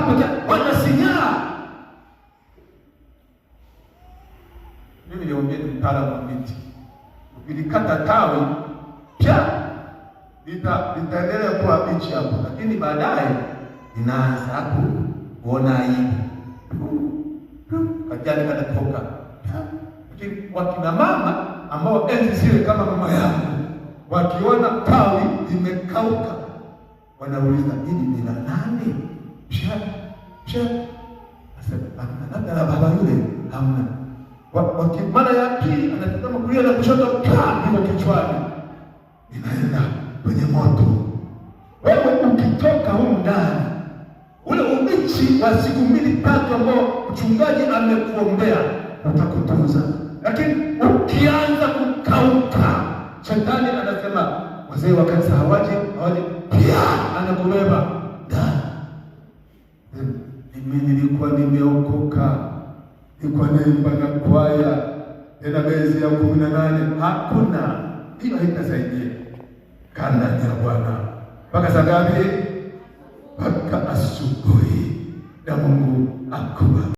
wanakaa peke, wanasinyaa. Mimi niongee, ni mtaalamu wa miti. Ukilikata tawi pia litaendelea kuwa bichi hapo, lakini baadaye linaanza kuona aibu, kajani kanatoka. Lakini wakina mama ambao enzi zile kama mama yangu, wakiona tawi limekauka wanauliza, hili ni la nani? Psha psha, asema hamna, labda la baba yule, hamna. Mara ya pili anatazama kulia na kushoto, iko kichwani, inaenda kwenye moto. Wewe ukitoka humu ndani, ule ubichi wa siku mbili tatu ambao mchungaji amekuombea utakutunza, lakini ukianza kukauka, shetani anasema wazee wa kanisa hawaji, hawaji, pia anakubeba ndani. Mimi nilikuwa nimeokoka, nilikuwa naimba na kwaya tena bezi ya 18, hakuna hiyo, haitasaidia. Kaa ndani ya Bwana mpaka saa ngapi? Mpaka asubuhi, na Mungu akubariki.